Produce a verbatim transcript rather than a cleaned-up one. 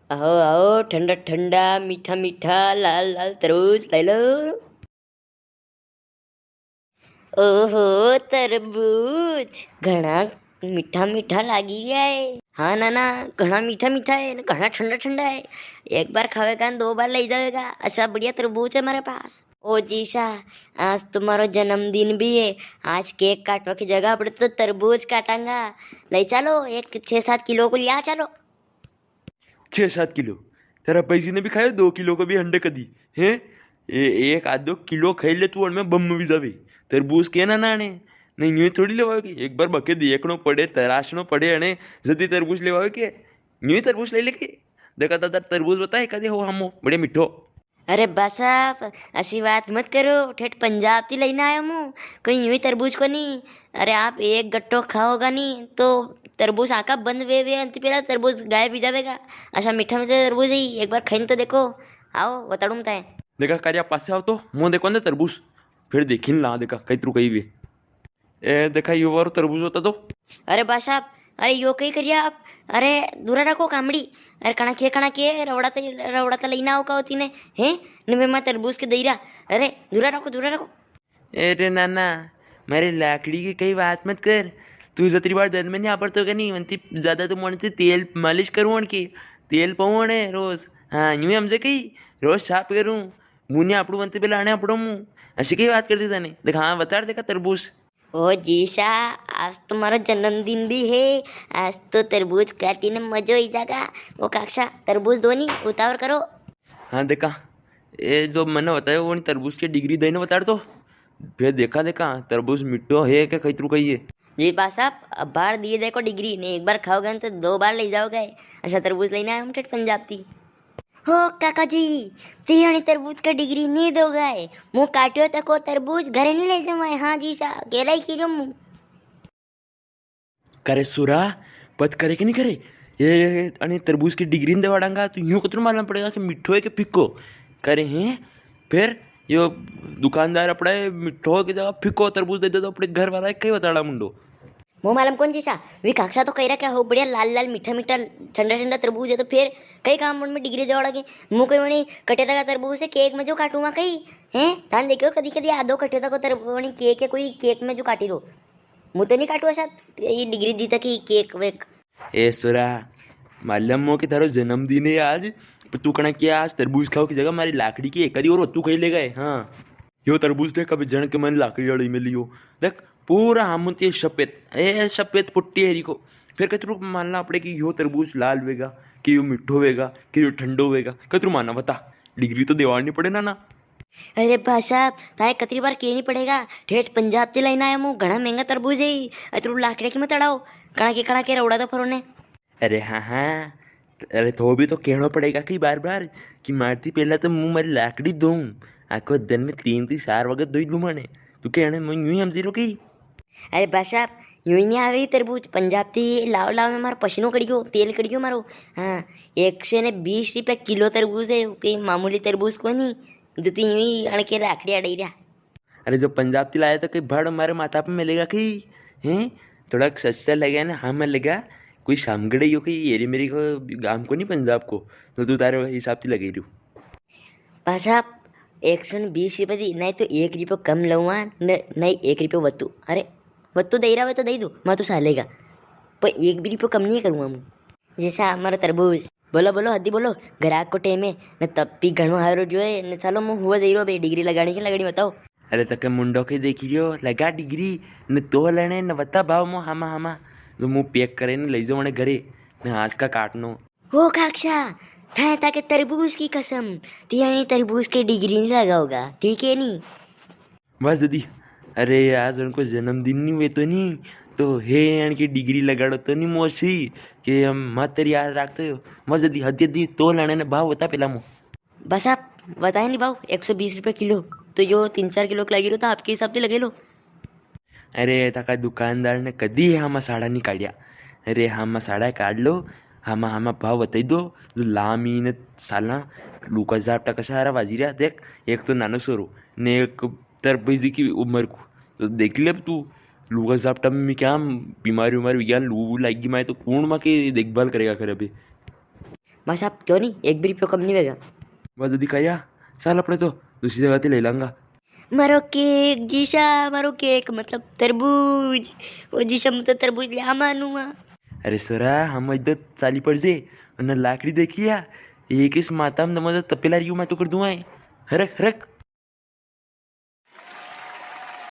आओ, आओ, ठंडा ठंडा, मीठा मीठा, लाल लाल तरबूज ले लो। ओहो, तरबूज घणा मीठा मीठा लागी रिया है। हाँ नाना, घणा मीठा मीठा है ने घणा ठंडा ठंडा है। एक बार खावेगा ने दो बार ले जावेगा, असा बढ़िया तरबूज है मारे पास। ओ जीसा, आज तुम्हारो जन्मदिन भी है, आज केक काटवा की जगह अपने तो तरबूज काटांगा। ले चलो, एक छह सात किलो को लिया चलो। छह सात किलो? तेरा पैजी ने भी खायो दो किलो को भी हंडे कदी, हैं? ए, एक आधो किलो खाई ले तू, अणमें बम भी जावे। तरबूज के ना नाने, नहीं यूं ही थोड़ी लेवावे के, एक बार बके देखणो पड़े, तराशणो पड़े, अने जदी तरबूज लेवावे के, यूं ही तरबूज ले लेके। देखा दादा, तरबूज बताए कदे हो हमो, बड़े मिठो। अरे बा साहब, ऐसी बात मत करो, ठेठ पंजाब थी लेने आया हूँ, कहीं यूं ही तरबूज को नहीं। अरे आप एक गट्टो खाओगा नहीं तो तरबूज आका बंद वे वे अंत पहला तरबूज गायब ही जावेगा। अच्छा मीठा मीठा तरबूज ही एक बार खाइन तो देखो। आओ बताड़ू मत है। देखा कारिया पासे आओ तो मुंह देखो ने तरबूज, फिर देखिन ला देखा कई तरु कई वे। ए देखा यो वारो तरबूज होता तो। अरे बा साहब, अरे यो कई करिया आप? अरे दूरा रखो कामड़ी। अरे कणा के कणा के रवड़ा ते रवड़ा ते लेना आओ का होती ने, हैं? ने मैं मां तरबूज के दईरा। अरे दूरा रखो, दूरा रखो। अरे नाना, मारे लाकड़ी की कई बात मत कर। तू जतरी बार दन में नहीं आपड़तो के नहीं, वंती ज्यादा तो मन से तेल मालिश करूँ उनकी, तेल पाऊँ ने रोज। हाँ यूं ही हमसे कई रोज साफ करूँ। मुन्ने आपड़ू वंती पहले आने आपड़ो मुँह। ऐसी कई बात कर दी तने। देख हाँ बता देखा तरबूज। ओ जीसा, आज तो मारो जन्मदिन भी है, आज तो तरबूज काटी ने मजो ही जागा। ओ काक्षा, तरबूज दो नी, उतावर करो। हाँ देखा, ए जो मने बतायो वो तरबूज की डिग्री देने बता तो। फिर देखा देखा तरबूज मिठो है के खैतरू कही है। जी बा साहब, अब बार दिए देखो डिग्री ने, एक बार खाओगे न तो दो बार ले जाओगे। ऐसा तरबूज लेने आया हूँ ठेठ पंजाब थी। हो काका जी, ती अणी तरबूज का डिग्री नी दोगा है। मु काट्यो तको तरबूज घरे नी ले जावा है। हाँ जी सा, केला ही खीरो मु। करे सुरा, पत करे कि नी करे? ये अणी तरबूज की डिग्री नी देवाड़ांगा तो यूं कतरो मालूम पड़ेगा कि मिठो है कि फिको? करे हैं? फिर यो दुकानदार अपने मिठो की जगह फिको तरबूज दे दे तो अपने घर वाला कई बताड़ा मुंडो। मो मालूम कोनी जीसा, वी काकसा तो कही रहा क्या हो, बढ़िया लाल लाल मीठा मीठा ठंडा ठंडा तरबूज है, तो फिर कई काम में डिग्री देवाड़ा के? मु कोई वणी कटे तका तरबूज से केक में जो काटूंगा कई, हैं? थान देखो कदी कदी आधो कटे तको तरबूज वणी केक है, कोई केक में जो काटी रो। मु तो नी काटू असा, ये डिग्री दी तक ही केक वेक। ए सुरा, मालूम हो कि थारो जन्मदिन है आज, पर तू कणा क्या आज तरबूज खाओ की जगह मारी लाकड़ी की एक आधी और तू खाई लेगा है, हाँ। यो तरबूज देख, अबे जण के मन लाकड़ी वाली में लियो। देख, पूरा हामुन ते सफेद, ए, सफेद पुट्टी है इको। फिर कतरू मान ला आपड़े कि यो तरबूज लाल वेगा, कि यो मिठो वेगा, कि यो ठंडो वेगा, कतरू माना बता? डिग्री तो देवानी पड़े ना, ना। अरे बा साहब, थाए कतरी बार केनी पड़ेगा, ठेठ पंजाब ते लाइन आया मु, घणा महंगा तरबूज है, अतरू लाकड़े की मत अड़ाओ, कणा के कणा के रौड़ा तो फरो ने। अरे हाँ, हाँ, अरे तो भी तो कहना पड़ेगा कि बार बार कि मारती पहला तो मुंह मारी लाकड़ी धोऊं, आखो दिन में तीन ती चार वगत धोई लूं माने। तू कहने मैं यूं ही हमजी रो की? अरे बा साहब, यूं ही नी आवे तरबूज, पंजाब ती लाव लाव में मारो पसीनो कड़ियो, तेल कड़ियो मारो। हाँ, एक सौ ने बीस रुपया किलो तरबूज है, कोई मामूली तरबूज कोनी, जो ती यूं ही अणके लाकड़ी अड़ाई रहा। अरे जो पंजाब ती लाया तो कई भाड़ मारे माथा पे मिलेगा कई, हैं? थोड़ा सस्ता लगे ना, हाँ मिलेगा। कोई सामगड़े यो कई एरी मेरी को गांव को नी पंजाब को, तो तू तारे हिसाब ती लगे रियो। पासा एक सौ बीस रुपया दी, नी तो एक रुपयो कम लऊंगा, न, नी एक रुपयो वत्तू। अरे, वत्तू दई रहा वे तो दई दू, मैं तो सालेगा। पर एक भी रुपयो कम नी करूंगा मु। जैसा हमारा तरबूज। बोलो, बोलो, हदी बोलो, ग्राहक को टेम है, न तब भी घणो हारो जो है, न चलो, मु हुआ जई रो बे, डिग्री लगानी के लगानी बताओ। अरे, तके मुंडो के देखी रियो, लगा डिग्री, न तो लेने, न बता भाव मो हामा हामा, जो मु पैक करे न ले जाओ ने घरे, न आज का काटनो। हो काक्षा, थाए ताके तरबूज की कसम, तियानी तरबूज के डिग्री नी लगाओगा, ठीक है नी? बस जदी, अरे आज उनको जन्मदिन नी हुए तो नी, तो हे अणकी डिग्री लगाड़ो तो नी मौसी, के हम मातर याद राखते हो। बस जदी, हदी हदी तो लाने ने भाव बता पेला मो। बस आप बताए नी भाव, एक सौ बीस रुपया किलो, तो यो तीन चार किलो के लागी रो था, आपके हिसाब से लगे लो। अरे, थाका दुकानदार ने कदी हामा साड़ा नी काढ़िया। अरे, हामा साड़ा काढ़ लो, हामा, हामा भाव बताई दो, जो लामी ने साला लूका जापटा कसा हारा वाजी रहा। देख, एक तो नानो सोरो, ने एक तरबेजी की उम्र को, तो देख ले अब तू, लूका जापटा में क्या बीमारी उमारी विज्ञान लू लगी माए, तो कौन माँ की देखभाल करेगा खरे अभी? बस आप क्यों नी, एक भी रुपयो कम नी वेगा। बस जदी काया, चाल अपने तो दूसरी जगह ते ले लांगा। मारो केक जीशा, मारो केक मतलब तरबूज। ओ जीशा, मैं तो तरबूज ले आ मानूंगा। अरे सोरा, हम इधर चाली पड़ जे, उन्हें लाकड़ी देखी या, एक इस माता में नमो तपेला रियो मैं तो कर दूंगा। हरक हरक।